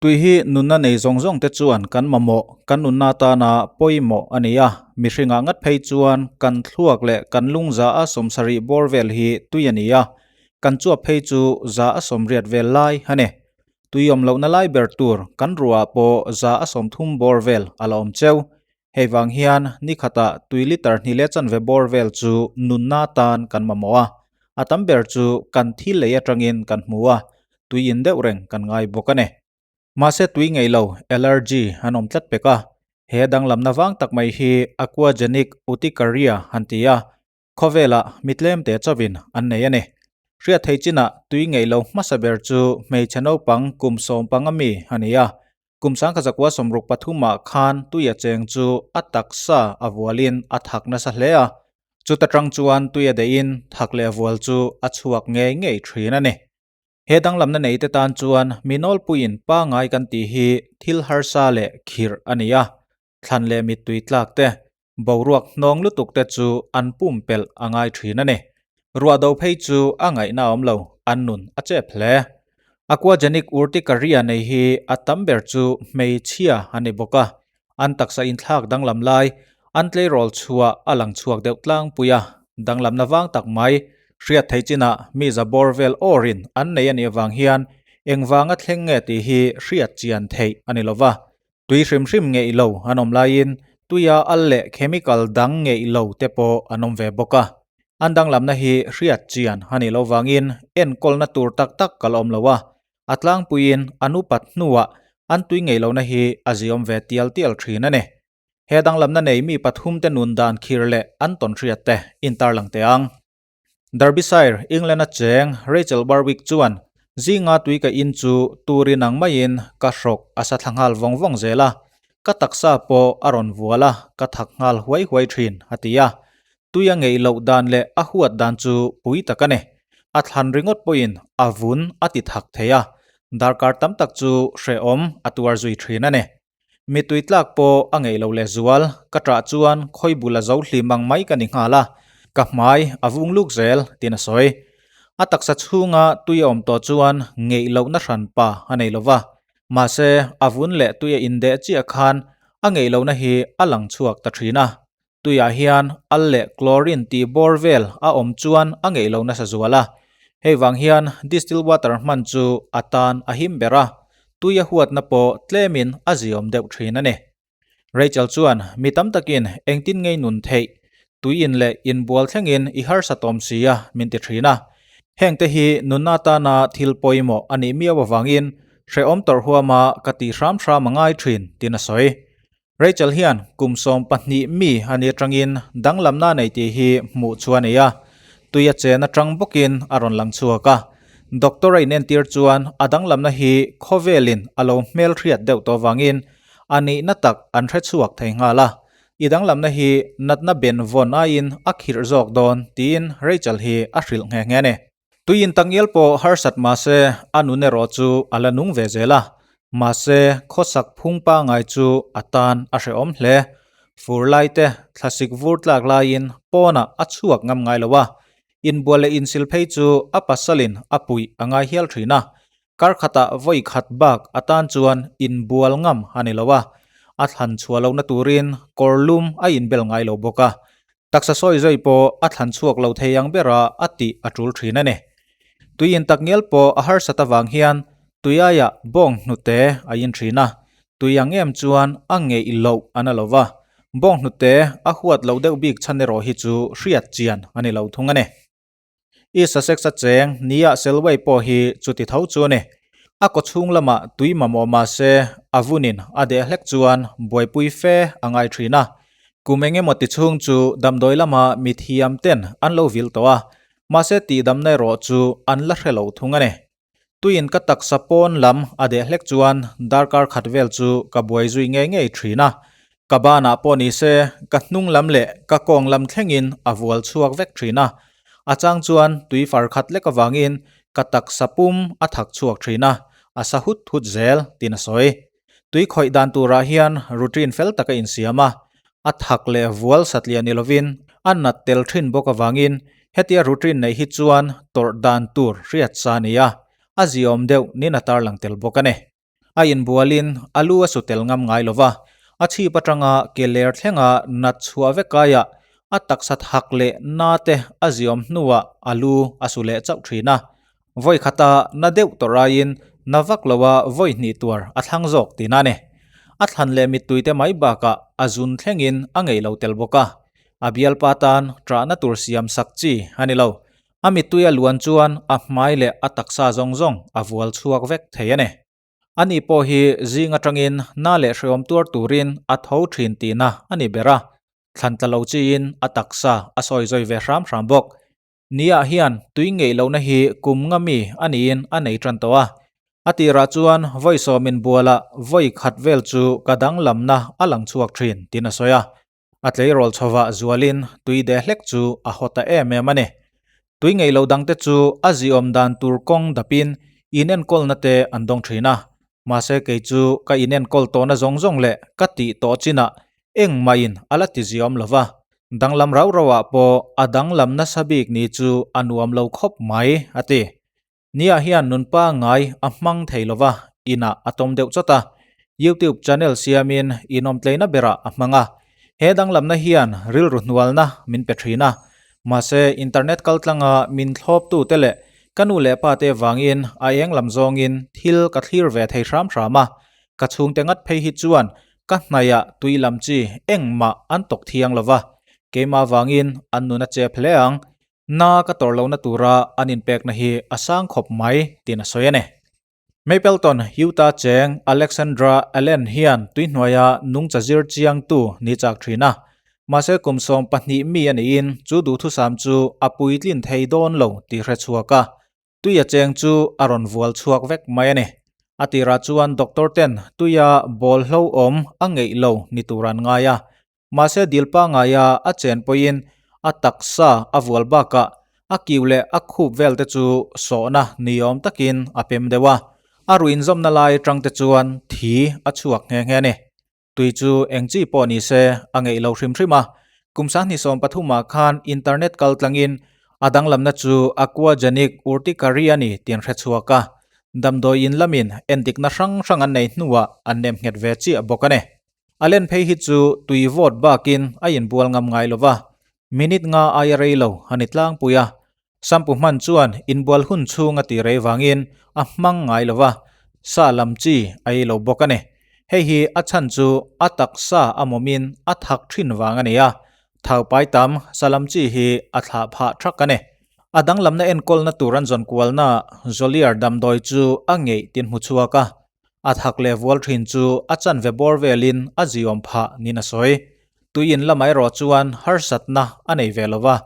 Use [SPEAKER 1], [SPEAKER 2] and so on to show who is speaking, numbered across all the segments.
[SPEAKER 1] Tui hi nunna nei zawng zawng te chuan kan mamawh, kan nunna atana pawimawh a ni a. Mihringah ngat phei chuan kan thluak leh kan lungza a sawmsarih bawr vel hi tui a ni a, kan chuap phei chu za a sawmriat vel lai a ni. Tui awm lohna lai ber tur kan ruah pawh za a 30 bawr vel a la awm cheu. Hei vang hian ni khatah tui litre hnih leh chanve bawr vel chu nunna atan kan mamawh a, a tam ber chu kan thil lei atangin kan hmu a, tui in deuh reng kan ngai bawk a ni. Mahse tui ngei lo, allergy, an awm tlat pek a, he danglamna vang tak mai hi aquagenic urticaria han ti a, Khawvelah mi tlemte chauhin an nei a ni. Hriat thei chinah tui ngeih lo hmasa ber chu hmeichhe naupang kum 15 mi a ni a. Kum 1963ah khan tuia cheng chu a taksa a vualin a thak nasa hle a. Chuta tang chuan tuia deihin thak leh vual chu a chhuak ngei ngei thin a ni. He danglamna neite tan chuan mi nawlpuiin pangai kan tih hi thil harsa leh khirh a ni a. Thlan leh mittui tlak te, boruak hnawng lutuk te chu an pumpelh a ngai thin a ni. Ruah do phei chu a ngaihna a awm lo, an nun a chep hle. Aquagenic urticaria nei hi a tam ber chu hmeichhia a ni bawk a, an taksa inthlak danglam lai an tleirawl chhuah a lang chhuak deuh tlangpui a, danglamna vang tak mai hriat theih chinah mi za bawr vel awrin an nei a nih avang hian engvanga thleng nge tih hi hriat chian theih a ni lova. Tui hrim hrim ngeih lo an awm laiin tuia al leh chemical dang ngeih lo te pawh an awm ve bawk a. An danglamna hi hriat chian a nih loh vangin enkawlna tur tak tak ka la awm lo a, a tlangpuiin an upat hnuah an tui ngeih lohna hi a ziawm ve tial tial thin a ni. He danglamna nei mi pathum te nun dan khir leh an tawnhriat te intarlang teh ang. Derbyshire, England-a cheng Rachel Barwick chuan, Zinga tui ka in chu turin ang maiin ka hrawk a sa thla nghal vawng vawng zel a, ka taksa pawh a rawn vual a, ka thak nghal huai huai thin, a ti a. Tui a ngeih loh dan leh a huat dan chu pui tak a ni. A thlan ringawt pawhin a vun a ti thak thei a, darkar tam tak chu hrehawm a tuar zui thin a ni. Mittui tlak pawh a ngeih lo leh zual, ka ṭah chuan khawi bul a zo hlim ang mai ka ni nghal a, ka hmai a vung luk zel tiin a sawi. A taksa chhunga tui a awm tawh chuan ngeih lohna hranpa a nei lo va, mahse a vun leh tui a indeh chiah khan a ngeih lohna hi a lang chhuak ta ṭhin a. Tuiah hian al leh chlorine tih bawr vel a awm chuan a ngeih lo nasa zual a, hei vang hian distilled water hman chu a tan a him ber a, tui a huatna pawh tlemin a ziawm deuh thin a ni. Rachel chuan mi tam takin engtin ngei nun theih, tui in leh inbual thlengin i harsa tawm si a min ti thin a, hengte hi nunna atana thil pawimawh a nih miau avangin hrehawm tawrh huama ka tih hram hram a ngai thin tiin a sawi. Rachel hian kum 12 mi a ni atangin danglamna nei tih hi hmuh chu a nei a, tui a chen atang bawkin a rawn lang chhuak a. Doctor a inentir chuan a danglamna hi khawvelin a lo hmelhriat deuh tawh vangin a nihna tak an hre chhuak thei nghal a, I danglamna hi natna ben vawn aiin a khirh zawk dawn tiin Rachel hi a hrilh nghe nghe a ni. Tui in takngial pawh harsat mahse a nun erawh chu a la nung ve zel a, mahse khawsak phung pangai chu a tan a hrehawm hle. Fur lai te thlasik vur tlak laiin pawnah a chhuak ngam ngai lo a, inbual leh insil phei chu a pasalin a puih a ngai hial thin a, kar khatah vawi khat bak a tan chuan inbual ngam a ni lo a, a thlan chhuah lohna turin kawr lum a inbel ngai lo bawk a, Taksa sawi zai pawh a thlan chhuak lo thei ang bera a tih a tul thin a ni. Tui in tak ngial pawh a harsat avang hian tui aiah bawng hnute a in thin a, tui ang em chuan a ngeih loh a na lo va, bawng hnute a huat loh deuh bik chhan erawh hi chu hriat chian a ni lo thung a ni. I Sussex a cheng nia Selway pawh hi chuti tho chu a ni. A kaw chhung lamah tui mamawh mah se a vunin a deh hlek chuan buaipui fe a ngai thin a. Kum eng emaw ti chhung chu damdawi lama mi thiam ten an lo vil tawh a, mahse tihdamna erawh chu an la hre lo thung a ni. Tuiin ka taksa pawn lam a deh hlek chuan darkar khat vel chu ka buai zui ngei ngei thin a, ka banah pawh ni se ka hnung lam leh ka kawng lam thlengin a vual chhuak vek thin a, a chang chuan tui far khat lek avangin ka taksa pum a thak chhuak thin a, a sa hut hut zel tiin a sawi. Tui khawih dan turah hian routine fel taka insiam a, a thak leh vual satliah ni lovin a nat tel thin bawk avangin hetia routine neih hi chuan tawrh dan tur hriat sa a ni a, a ziawm deuh nin a tarlang tel bawk a ni. A inbualin a lu a su tel ngam ngai lo va, a chhip atanga ke ler thlenga nat chhuah vek aiah a taksa thak leh na te a ziawm hnuah a lu a su leh chauh thin a. Vawi khata na deuh tawrh aiin na vak loa vawi hnih tuar a thlang zawk tihna a ni. A thlan leh mittui te mai bakah a zun thlengin a ngei lo tel bawk a. A bialpa tan ṭahna tur siam sak chi a ni lo. A mittui a luan chuan a hmai leh a taksa zawng zawng a vual chhuak vek thei a ni. Ani pawh hi zing atangin na leh hrehawm tuar turin a tho thin tihna a ni ber a, thlan tla lo chiin a taksa a sawi zawi ve hram hram bawk. Nia hian tui ngeih lohna hi kum nga mi a niin a nei tan tawh a. A tirah chuan vawi sawmin bualah vawi khat vel chu ka danglamna a lang chhuak thin tiin a sawi a. A tleirawl chhovah zualin tui de hlek chu a haw ta em em a ni. Tui ngeih loh dangte chu a ziawm dan tur kawng dapin inenkawlna te an dawng thin a. Mahse kei chu ka inenkawl tawhna zawng zawng leh ka tih tawh chinah engmahin a la ti ziawm lo va. Danglam rau rauah pawh a danglam nasa bik ni chu a nuam lo khawp mai, a ti. Nia hian nunpa ngai a hmang thei lo va, inah a tawm deuh chawt a. YouTube channel siamin inawmtleina berah a hmang a. He danglamna hian rilru hnualna min pe thin a. Mahse internet kaltlanga min thlawptute leh ka nu leh pate vangin a eng lam zawngin thil ka thlir ve thei hram hram a. Ka chhungte ngat phei hi chuan ka hnaiah tui lam chi engmah an tawk thiang lo va, keimah vangin an nun a chep hle ang. Na ka tawrh lohna tura an inpekna hi a sang khawp mai tiin a sawi a ni. Mapleton, Utah cheng Alexandra Allen hian tuihnuaia nungcha zir chiangtu ni chak thin a. Mahse kum 12 mi a niin chu duhthusam chu a puitlin thei dawn lo tih hre chhuak a. Tuia cheng chu a rawn vual chhuak vek mai a ni. A tirah chuan doctor ten tuia ball hlauhawm a ngeih lo ni tur an ngai a. Mahse dil pangaia a chen pawhin a taksa a vual bakah a kiu leh a khup vel te chu sawhna niawm takin a pem deuh a. A ruih inzawmna lai atang te chuan thi a chhuak nghe nghe a ni. Tui chu eng chi pawh ni se a ngeih lo hrim hrim a, kum 2013 khan internet kal tlangin a danglamna chu aquagenic urticaria a ni tih an hre chhuak a, damdawi in lamin endikna hrang hrang an nei hnuah an nem nghet ve chiah bawk a ni. A len phei hi chu tui vawt bakin a inbual ngam ngai lo va, minute nga aia rei lo a ni tlangpui a, Sampu hman chuan inbual hun chhung a tih rei vangin a hmang ngai lo va, sa lam chi a ei lo bawk a ni. Hei hi a chhan chu a taksa a mawmin a thak thin vang a ni a, thau pai tam sa lam chi hi a thlah phah thak a ni. A danglamna enkawlna tur an zawn kualnaah Joliar damdawi chu a ngeih tin hmu chhuak a, a thak leh vual thin chu a chanve bawr velin a ziawm phah niin a sawi. Tui in lamah erawh chuan harsatna a nei ve lo va,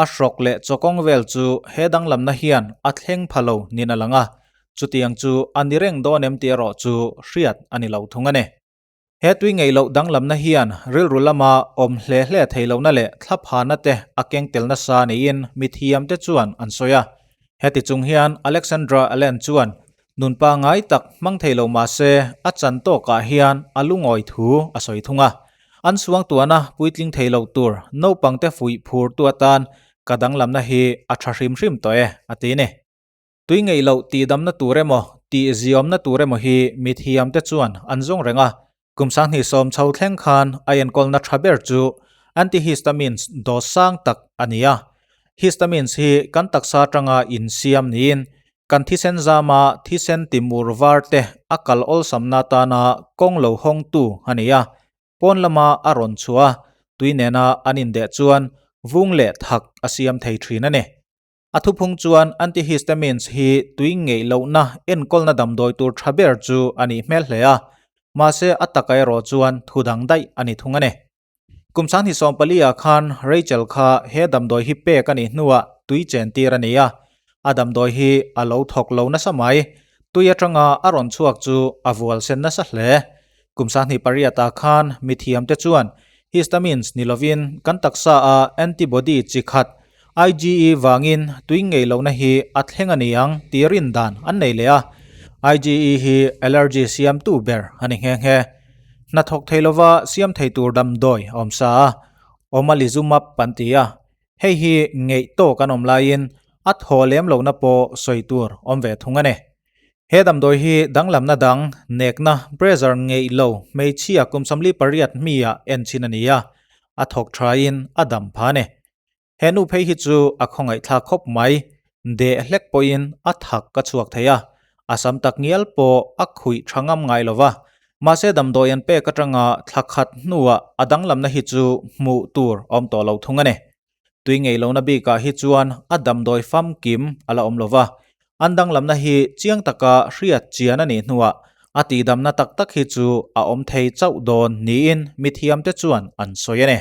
[SPEAKER 1] A hrawk leh chawkawng vel chu he danglamna hian a thleng pha lo niin a lang a, chutiang chu a ni reng dawn em tih erawh chu hriat a ni lo thung a ni. He tui ngeih loh danglamna hian rilru lama awm hle hle thei lohna leh thlaphana te a keng tel nasa niin mithiamte chuan an sawi a. Heti chung hian Alexandra Allen chuan nun pangngai tak hmang thei lo mah se a chan tawkah hian a lungawi thu a sawi thung a. An suangtuahna puitling thei lo tur naupangte fuih phurtu atan ka danglamna hi a tha hrim hrim tawh e, a ti ni. Tui ngeih loh tihdamna tur emaw, tihziawmna tur emaw hi mithiamte chuan an zawng reng a. Kum 2010 chho thleng khan a enkawlna tha ber chu antihistamines dose sang tak a ni a. Histamines hi kan taksa atanga insiam niin kan thisen zama thisen timur var te a kal awlsamna atana kawng lo hawngtu a ni a. Pawn lama a rawn chhuah a, tui nena an indeh chuan vung leh thak a siam thei thin a ni. A thuphung chuan antihistamines hi tui ngeih lohna enkawlna damdawi tur tha ber chu a nih hmel hle a, mahse a taka erawh chuan thu dang daih a ni thung a ni. Kum 2014 ah khan Rachel kha he damdawi hi pek a nih hnuah tui chen tir a ni a, a damdawi hi a lo thawk lo nasa mai, tui atanga a rawn chhuak chu a vual sen nasa hle. Kum 28 ah khan mithiamte chuan histamines ni lovin kan taksa a antibody chi khat IgE vangin tui ngei lohna hi a thleng a ni ang tih rin dan an nei leh a, IgE hi allergy siamtu ber a ni nghe nghe. Hnathawk thei lova siam thei tur damdawi a awm sa a, omalizumab an ti a, hei hi ngeih tawk an awm laiin a thaw lem lohna pawh sawi tur awm ve thung a ni. He damdawi hi danglamna dang, nekna, pressure ngeih lo, hmeichhia kum 48 mi-ah en chhin a ni a, a thawk thain a dam pha a ni. He nu phei hi chu a khawngaihthlak khawp mai, deh hlek pawhin a thak ka chhuak thei a, a sam tak ngial pawh a khuih tha ngam ngai lo va, mahse damdawi an pek atanga thla khat hnuah a danglamna hi chu hmuh tur a awm tawh lo thung a ni. Tui ngei lohna bikah hi chuan a damdawi famkim a la awm lo va, an danglamna hi chiang taka hriat chian a nih hnuah a tihdamna tak tak hi chu a awm thei chauh dawn niin mithiamte chuan an sawi a ni.